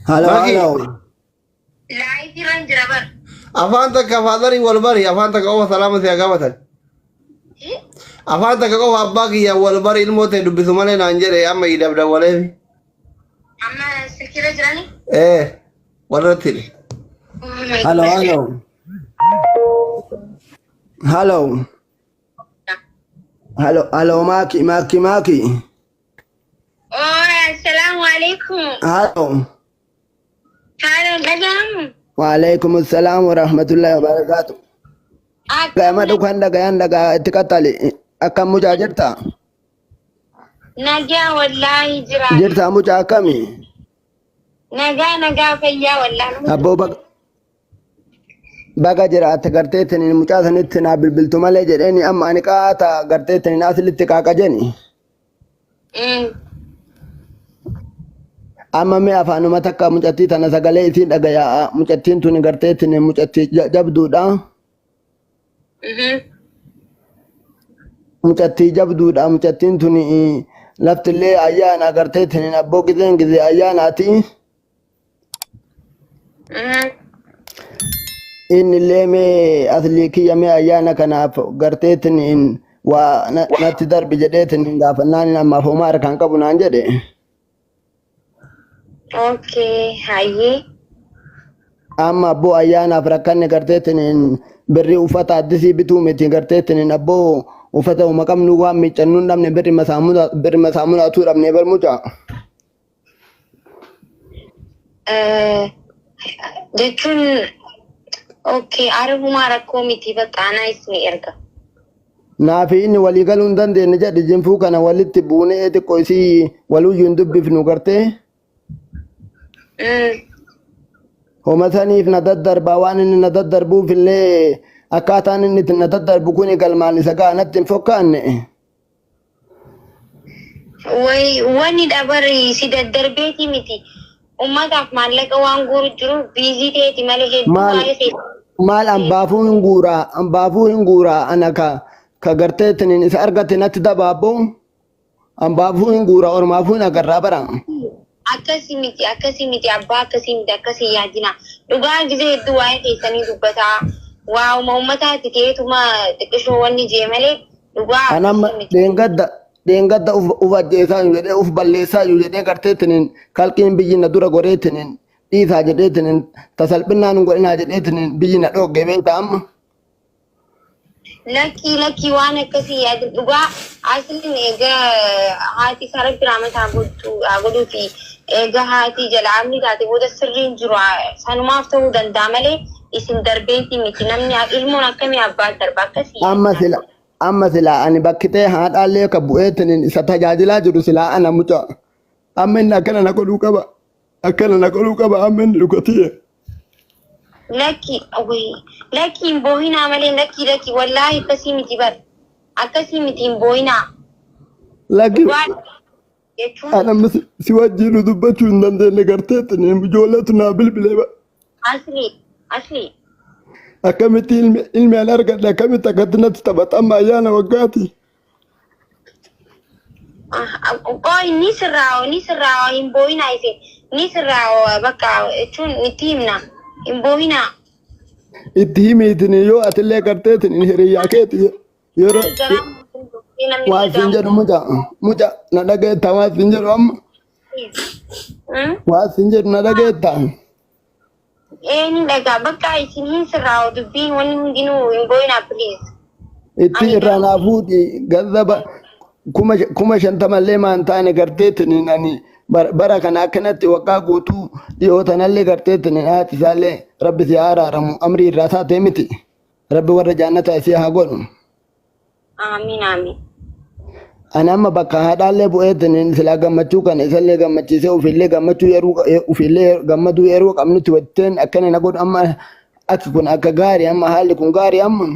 Halo, Maki. halo. Live irran jira bar. Afaan takka faadarii wal bari, afaan takka qofa salaama si haa gaafatan. Afaan takka qofa abbaa kiyya wal bari ilmoo ta'e dubbisu malee naan jedhe amma idabdawwaleef. Amma silkiirra jirani? Ee, walirratti hidhe. Oh my Halo, God. halo. Halo. Halo, halo, Maki, Maki, Maki. Oh, assalaamu alaikum. Halo. Halo, dhaga'amu. Waalaikum assalam wa rahmatullahi wa barakatuh. Akkam Gama dhukan dhagayan dhagaa itti qaxxali. Akkam mucaa jirta? nagaa wallaahi jira. Jirta mucaa akkami? Nagaa nagaa fayyaa wallaahi. Abboo baga jiraatte garteetiin mucaa sanitti naa bilbiltu malee jedheeni amma ani qaata garteetiin asilitti qaaqa jeni. Amma mee afaanuma takka mucattii tana sagalee isiin dhagayaa mucattiin tuni garteetiin mucattii jabduudha. Mucattii jabduudha mucattiin tuni laftillee ayyaana garteetiin abboo gizeen gizee ayyaanaati. Inni illee mee aslii kiyya mee ayyaana kanaaf garteetiin waa natti darbi jedheetiin hin gaafannaan ammaaf homaa harkaan qabu naan jedhe. Okay, hayyee. Amma abboo ayyaanaaf rakkanne garteetiin birrii uffata addisii bituu miti garteetiin abboo uffata uma qabnu waan miiccannu hin dhabne birri masaamunaatu dhabne bar mucaa. Jechuun okay, arabumaa rakkoo miti bakka anaa isin erga. Naafi inni walii galuu hin dandeenye jedhe jinfuu kana walitti buunee xiqqoo isii waluyyuu hin dubbifnu gartee. Homa saniif na daddarbaa waan inni na daddarbuuf illee akkaataan inni itti na daddarbu kuni galmaan isa ga'a natti hin fokkaanne. Way wani dabari si daddarbeeti miti. Ummataaf maallaqa waan guuru jiru busy ta'eeti malee hedduu Maal waa'ee keessa. maal ambaafuu hin guuraa ambaafuu hin guuraa ana ka garteetiin isa argate natti dabaaboo ambaafuu hin guuraa ormaafuu hin agarraa bara. Akkasii miti, akkasii miti, abbaa akkasii miti, akkasii yaadina. Dhugaa gizee hedduu waa'ee keessanii dubbataa. Waa'uma ummataati ta'eetuma xiqqishoo wanni jee malee dhugaa An amma akkasii miti. Dheengadda uf ajjeesaa jiru jedhee uf balleessaa jiru jedhee garteetiin kalqiin biyyi na dura goreetiin dhiisaa jedheetiin tasalphinnaan hin godhinaa jedheetiin biyyi na dhoogge beekta amma. Lakkii lakkii waan akkasii yaadin dhugaa asliin egaa haati isaa rabbi raamata haa godhuuti egaa haati jala amni taate booda sirriin jiru sanumaaf ta'uu danda'a malee isin darbeetii miti namni ilmoon akkamii abbaa darba akkasii Amma yaadina. sila amma silaa ani bakkitee haadhaallee ka bu'eetiin isa tajaajilaa jiru silaa ana mucaa. Amma inni akkana na godhuu qaba. Akkana na godhuu qaba amma inni dhugatiye. Lakki wayi lakki hin boohinaa malee lakki lakki wallaahi akkasii miti bar akkasii miti hin boohinaa Lakki dhugaa jechuun ana amma si wajjin dubbachuu hin dandeenye garteetiin ijoolleetu naa bilbilee ba. Asli asli. Akkamitti ilmi an argadhe akkamitti akkatti natti taphata amma ayyaana waggaati. Qoy ni sirraa'a ni sirraa'a hin boohinaa isin ni sirraa'a bakka jechuun itti himna hin boohinaa. Itti himiitiin yoo atillee garteetiin hiriyyaa keeti yeroo Namni waa siin jedhu mucaa mucaa na dhageetta waa siin jedhu amma waa siin jedhu na dhageetta. Ee ni dhagaa bakka isin hin sirraa'u dubbiin wanni hundinuu hin boohinaa please. Itti irraa naa fuudhi gazzaba 50,000llee maan taane garteetiin ani bara kana akkanatti waggaa guutuu dhiyoo tanallee garteetiin haati isaallee rabbi si haa araaramu amrii irraa taatee miti rabbi warra jaannataa isii haa godhu. Amiin amiin. Ani amma bakka haadhaallee bu'eetiin silaa gammachuu kana isallee gammachiisee ofiillee gammachuu yeroo ofiillee gammaduu yeroo qabnutti wajjin akkana na godhu amma akki kun akka gaarii amma haalli kun gaarii amma.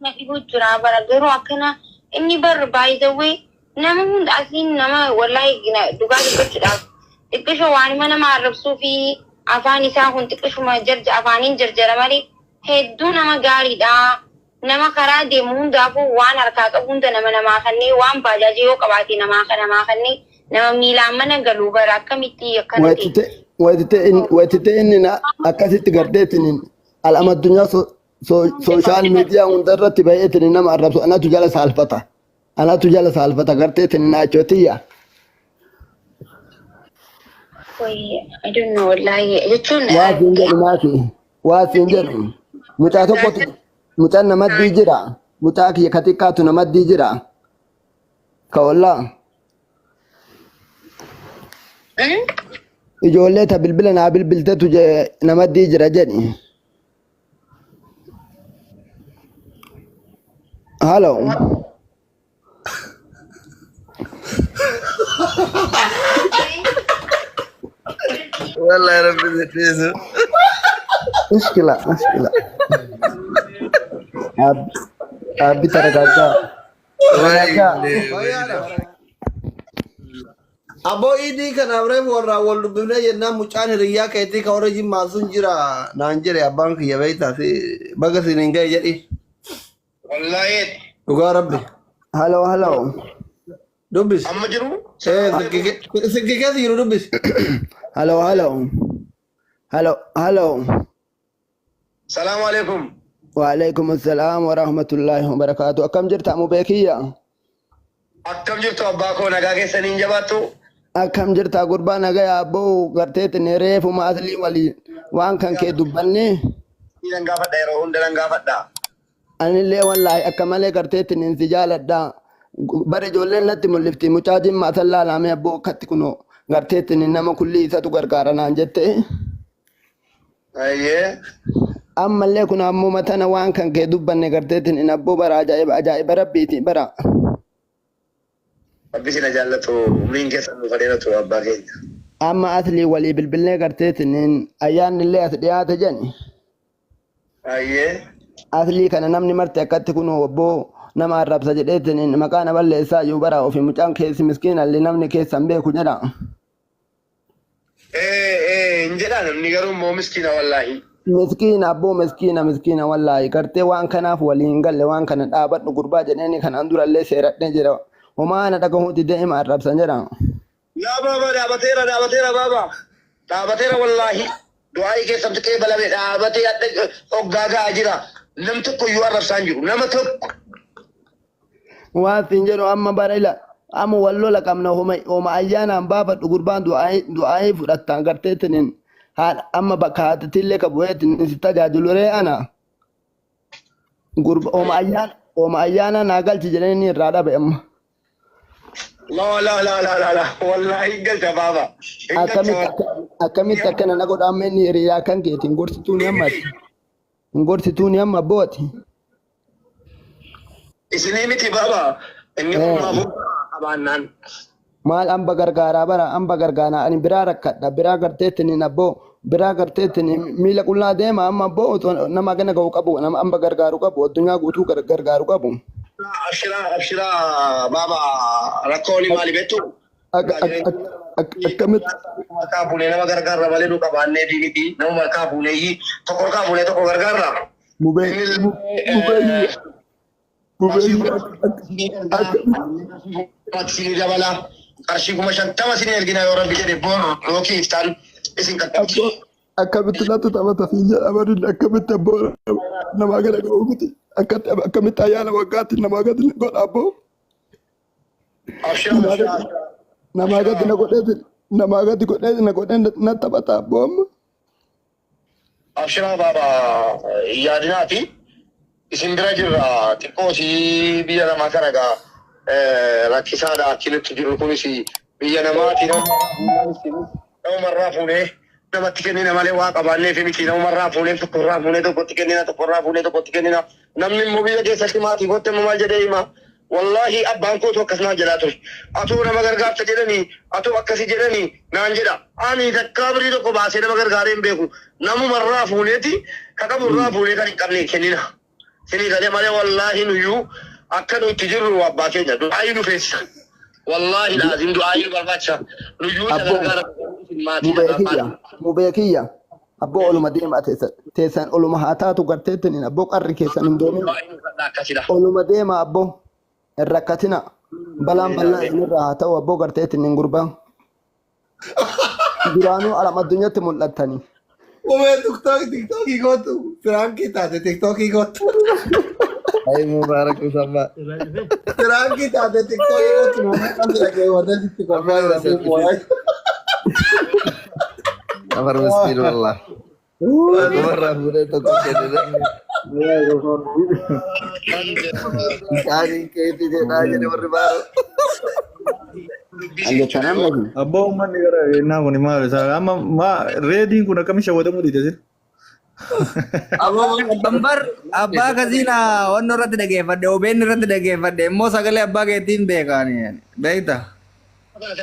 Na dhibuu jira bara garuu akkana inni bar by the way nama hunda asiin nama wallahi dhugaa dubbachuudhaaf xiqqisho waanuma nama arrabsuu fi afaan isaa kun xiqqishuma jarja afaaniin jarjara malee hedduu nama gaariidha. Nama karaa deemu hundaafuu waan harkaa qabu hunda nama namaa kennee waan baajaajii yoo qabaate namaa namaa kennee Nama miilaan mana galuu bara akkamitti akkana ta'e. Wayitite inni akkasitti garteetiin al'ama addunyaa social media hundarratti baay'eetiin nama arrabsu anatu jala saalfata. Anatu jala saalfata garteetiin naachotiyya. Wayii, I don't know, wallaahi jechuun Waa siin jedhu maati. Waa siin jedhu. Mucaa tokkotu mucaan namaddii jira. Mucaa kiyya ka xiqqaatu namaddii jira. Ka ollaa. Ijoollee ta bilbila naa bilbiltetu namaddii jira jedhi. Halo. Wallahi rabbi si dhiisu. Mushkila, mushkila. Abbi taragaaggaa. Taragaaggaa. Aboo idii kanaaf reefu warraa wal dubbifnee jennaan mucaan hiriyyaa keetii ka warra jimmaa sun jira naan jedhe abbaan kiyya beektaa si baga siin hin gahe jedhi. Wallahi Dhugaa rabbi. Halo, halo. Dubbis. amma jiru. Ee silkii keessa jiru dubbis. Halo, halo. Halo, halo. Salaamu alaikum. Waalaikum assalam wa rahmatullahi wa barakatuh. Akkam jirta mu beekiyya? Akkam jirtu abbaa koo, nagaa keessaniin jabaattu? Akkam jirta gurbaa, nagaya abboo? Garteetin reefuma aslii waliin waan kan kee dubbanne. Nan gaafadha, yeroo hunda nan gaafadha. Anillee wallaahi akka malee garteetin si jaaladha. Bara ijoolleen natti mul'ifti, mucaa jimmaa san laalame abboo, akkatti kunoo garteetin nama kulli isatu gargaara naan jette. Ayyee. Ammallee kun ammoo matana waan kan kee dubbanne garteetin in abboo bara ajaa'iba ajaa'iba rabbiiti bara. Rabbi sina jaallatu, umriin keessan nuuf dheeratu abbaa keenya. Amma aslii walii bilbilnee garteetin ayyaanni illee as dhiyaate jedhi. Ayyee. Aslii kana namni marti akkatti kun obboo nama arrabsa jedheetin maqaa na balleessaa iyyuu bara ofi mucaan keessi miskiinallee namni keessan beeku jedha. Ee ee, hin jedha namni, garuu immoo miskiina wallaahi. Miskiina abboo, miskiina, miskiina wallaahi. Gartee waan kanaaf waliin galle, waan kana dhaabadhu gurbaa jedheeni kanaan durallee seeradhee jira. Homaa na dhagahuuti deema arrabsan jedha. Yaa baaba, dhaabateera, dhaabateera baaba. Dhaabateera wallaahi. Du'aayii keessatti qeebalame, dhaabatee adda hoggaa ga'aa jira. Nam tokko iyyuu arrabsaan jiru. Nama tokko. Waan siin jedhu, amma bara ila amma wal lola qabna, homa ayyaanaan baafadhu gurbaan, du'aayii fudhattaan garteetiniin haadha amma bakka haatitillee ka bu'eetiin si tajaajilu ree ana. Gurba homa ayyaana homa ayyaana naa galchi jedhanii irraa dhabe amma. La la la la la la, wallaahi hin galcha baaba. Hin galcha. Akkamitti akkana na godha amma inni hiriyaa kan keeti hin gorsituuni amma ati? Hin gorsituuni amma abbooti? Isinii miti baaba. Inni ormaafuu qabaannaan. Maal amba gargaaraa bara amba gargaaraa, ani biraa rakkadha, biraa garteettiniin abboo, biraa garteettiniin miila qullaa deema amma abboo, otoo nama gana ga'u qabu, nama amba gargaaru qabu, addunyaa guutuu gargaaru qabu. Abshiraa, abshiraa baaba, rakkoon maali beektu? Akkamitti Harkaa fuunee nama gargaarra malee nu qabaannee miti. Nama harkaa fuunee tokko harkaa fuunee tokko gargaarra. Mubee mubee mubee. Isinii dabala. Qarshii 50,000 isinii ergina yoo rabbi jedhe, bor yookiin iftaan isin qaqqabdi. Abboo, akkamitti natti taphata siin jedha barin, akkamitti abboo namaa gana ga'u miti, akkamitti ayyaana waggaatti namaa gadi godha abboo? Abshiraa, abshiraa. Namaa gadi na godhee, namaa gadi godhee na godhee na taphata abboo amma. Abshiraa baaba, yaadinaati. Isin bira jirra, xiqqoo si biyya namaa kana gaa rakkisaadha akki nutti jiru kunis biyya namaati, namumarraa fuunee namatti kennina malee waa qabaannee fi miti, namumarraa fuunee tokkorraa fuunee tokkotti kennina, tokkorraa fuunee tokkotti kennina. Namni immoo biyya keessatti maatii kootti immoo maal jedhee hima? Wallaahi abbaan kootu akkas naan jedhaa ture. Atoo nama gargaarta jedhanii, atoo akkasi jedhanii naan jedha. Ani takkaa birii tokko baasee nama gargaaree hin beeku. Namumarraa fuuneeti ka qaburraa fuunee kan hin qabne kennina. Sinii galee malee wallaahi nuyyuu akka nu itti jirru abbaa keenya du'aayii nu feessisa. Wallaahi laazim du'aayii nu barbaachisa. Nuyyuu isa Abboo. gargaara maatii. Mubee kiyya, mubee kiyya abboo, oluma deema teessan teessan, oluma haa taatu garteettiniin abboo, qarri keessan hin doomin. Du'aayii nu kadhaa akkasidha. Oluma deema abboo, hin rakkatina. Balaan bal'aa isinirraa haa ta'u abboo garteetiin hin gurbaa. Duraanuu alam addunyaatti mul'attanii. Qubee tiktookii gootu piraankii taate tiktookii gootu. Ay Mubaarak Musammaa. Piraankii taate tiktookii gootu namoota dhaggeeffatee sitti qophaa'e moo'ee. Afar miskiin wallah. Dhumarraa fuudhee tokko kennine. Qaaniin keetii jedhaa jedhe warri baara. Anjechaan amma Abbaa uummanni gara ennaa kun maal isaa amma maa reediin kun akkamiin shawwatamuu dide sin? Bambar abbaa kasiina wanno irratti dhageeffadhe OBN irratti dhageeffadhe immoo sagalee abbaa keetiin beekaani beekta.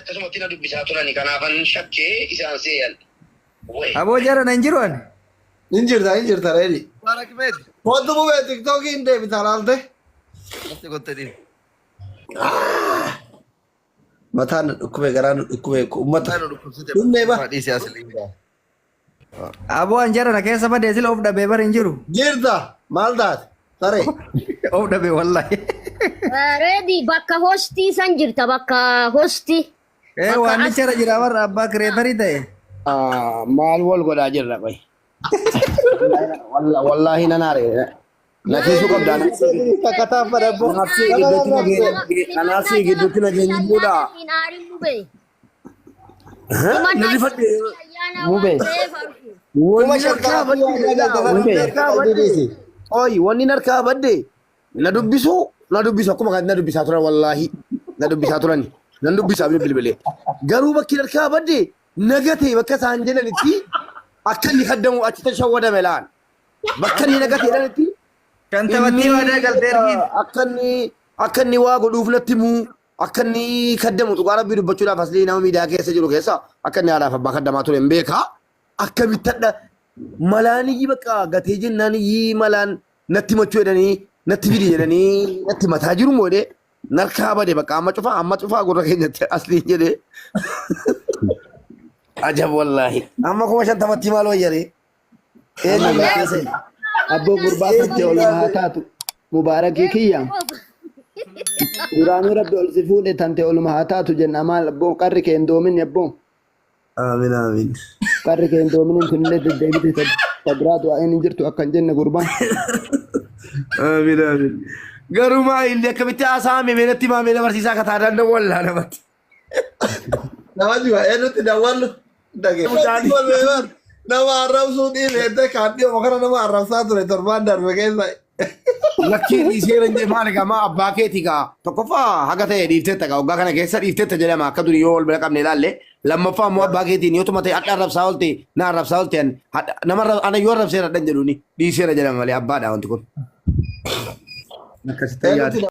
Akkasumatti na dubbisaa turani kanaafan shakkee isaan seeyan. Aboo jara nan jiru ani. Hin jirta hin jirta reedi. Mubaarak meeti. Kootu qubee tiktookii hin deebita laalte. Natti gottanii. Mataan nu dhukkube garaan nu dhukkube uummata. Mataa nu dhukkubsite. Dhumnee ba. Dhiisee asliin. Aboo an jara na keessa badee sila of dhabee bar hin jiru. Jirta maal taate saree. Of dhabee wallahi. Reedi bakka hostii san jirta bakka hostii. Eh waan nichara jira warra abbaa kireetarii ta'e. Maal wal godhaa jirra qoy. Wallaahi nan aare. Na kiisuu qabdaa. Takkataa fadhabbo. Kanaaf gidduutti nageenyi bu'uudha. Hin aarin mubee. Na rifadhe. Mubee. Kuma shantamaa Wanni Oyi wanni narkaa badde na dubbisu na dubbisu akkuma kan na dubbisaa turan wallaahi na dubbisaa turan nan dubbisaa bilbilee garuu bakki narkaa badde nagate bakka isaan jedhanitti akka inni kaddamu achi tashawwadame laan bakka inni nagate jedhanitti Shantamatti waadaa galtee ergiif. akka inni akka inni waa godhuuf natti himuu akka inni kaddamu dhugaa rabbii dubbachuudhaaf aslii nama miidiyaa keessa jiru keessa akka inni haadhaaf abbaa kaddamaa ture hin beekaa. Akkamitti hadha malaan iyyi bakka gatee jennaan iyyi malaan natti machuu jedhanii natti fidi jedhanii natti mataa jiru moo jedhee narkaa bade bakka amma cufaa gurra keenyatti aslii jedhee. Ajab wallaahi. Amma 50,000tti maal wayyaree? Eenyu keessa? Abboo gurbaa fattee ol haa taatu. Mubaarakii kiyya. Duraanuu rabbi ol si fuudhe tante oluma haa taatu jenna maal abboo qarri kee hin doomin abboo. Aamin aamin. Qarri kee hin doomin kunillee deddeebite ta biraa du'aa hin jirtu akka hin jenne gurbaan. Aamin aamin. Garuu maa illee akkamitti haasa'ame meenatti maamee barsiisaa akka taatan danda'u wallaa namatti. Nama jiba eenyutti dawwallu dhageeffatu. Nama arrabsuu dhiisee kan dhiyoo kana nama arrabsaa ture torbaan darbe keessa. Lakkii dhiisee hin maal egaa maa abbaa keetii gaa tokkoffaa haga ta'e dhiifteetta gaa waggaa kana keessa dhiifteetta jedhama akka durii yoo wal bira qabne ilaalle lammaffaa immoo abbaa keetiin yoo tuma ta'e hadha arrabsaa oolte na arrabsaa oolte nama ana yoo arrabseera hadhan jedhuuni dhiiseera jedhama malee abbaadha wanti kun. Akkasitti yaada.